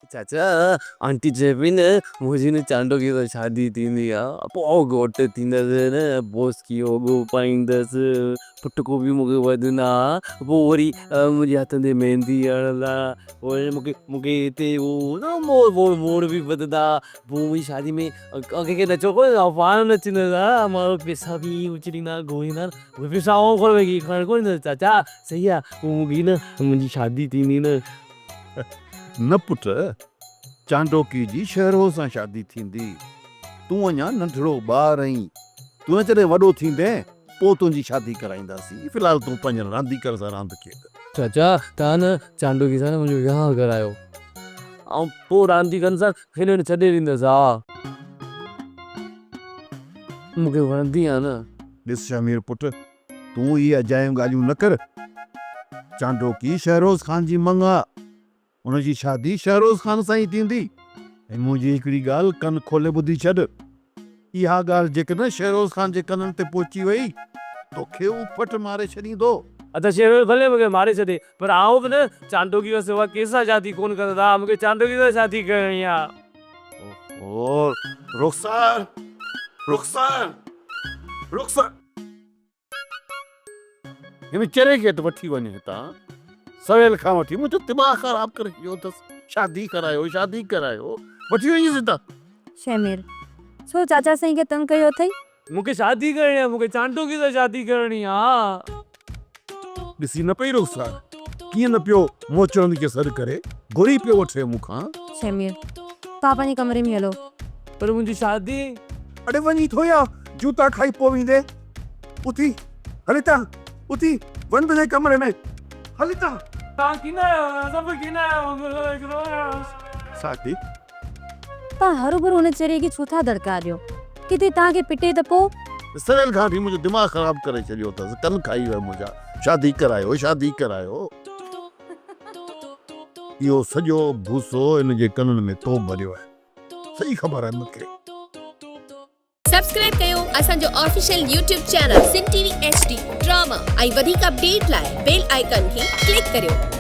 چاچا آنٽي چئي پئي نه منهنجي نه چانڊوڪي سان شادي ٿيندي آ پوء گهوٽ ٿيندس نه بوسڪي وڳو پائيندس پٽڪو به مونکي وڌندا پوء وري منهنجي هٿن تي ميندي هڻندا وري مونکي مونکي هتي هو نه مور مور مور به ٻڌندا پوء منهنجي شادي ۾ ڪنهن کي نچو ڪونهي آئون پاڻ نچندس ها ماڻهو پيسا به اڇليندا گهوريندا مونکي پيسا آئون ڪونه کڻڻ ڪونه ڏيندس چاچا صحيح آ پوء مونکي نه منهنجي شادي ٿيندي نه. نه پٽ، چانڊوڪي جي شهروز سان شادي ٿيندي. تون اڃا ننڍڙو ٻار آهين. تون جڏهن وڏو ٿيندين، پوء تنهنجي شادي ڪرائينداسين. في الحال تون پنهنجن رانديگر سان راند کيڏ. چاچا، توهان نه چانڊوڪي سان نه منهنجو وهانء ڪرايو. آئون پوء رانديگن سان کيڏڻ ڇڏي ڏيندس. ها، مون کي وڻندي آهي نه. ڏس شهمير پٽ، تون اهي اجايون ڳالهيون نه ڪر. چانڊوڪي شهروز خان جي مڱ آ. ان جي شادي شهروز خان سان ئي ٿيندي. ۽ منهنجي هڪڙي ڳالهه ڪن کولي ٻڌي ڇڏ. اها ڳالهه جيڪڏهن شهروز خان جي ڪنن تي پهچي وئي، توکي هو ڦٽ ماري ڇڏيندو. ادا شهروز ڀلي مون کي ماري ڇڏي، پر آئون به نه چانڊوڪي کان سواء ڪنهن سان شادي ڪونه ڪندس. ها، مون کي چانڊوڪي سان شادي ڪرڻي آ. اوهو، رخسار! رخسار! رخسار! هن چري کي ته وٺي وڃ هتان. سويل کان وٺي منهنجو دماغ خراب ڪري ڇڏيو اٿس. شادي ڪرايو، شادي ڪرايو. وٺي وڃيس هتان. شهمير، ڇو چاچا سائين کي تنگ ڪيو اٿئي؟ مون کي شادي ڪرڻي آهي، مون کي چانڊوڪي سان شادي ڪرڻي آ. ڏسين نه پئي رخسار، ڪيئن نه پيو موچڙن کي سڏ ڪري، گهري پيو وٺي مون کان. شهمير، توهان پنهنجي ڪمري ۾ هلو. پر منهنجي شادي. اڙي وڃين ٿو يا جوتا کائي پوء ويندين؟ اٿي هل هتان، اٿي وڃ تنهنجي ڪمري ۾ هل هتان. توهان ڪين آهيو، سڀ ڪين آهيو. ساٿي. توهان هروڀرو ان چريي کي ڇو ٿا دڙڪا ڏيو؟ ڪٿي توهان کي پٽي ته پوء؟ سويل کان وٺي منهنجو دماغ خراب ڪري ڇڏيو اٿس، ڪن کائي ويا منهنجا، شادي ڪرايو، شادي ڪرايو. اهو سڄو ڀوسو هن جي ڪنن ۾ تو ڀريو آهي، صحيح خبر آهي مون کي. سبسڪرائب ڪيو اسان جو official YouTube channel Sindh T V H D drama ۽ وڌيڪ اپڊيٽ لاء بيل آئيڪان کي ڪلڪ ڪريو.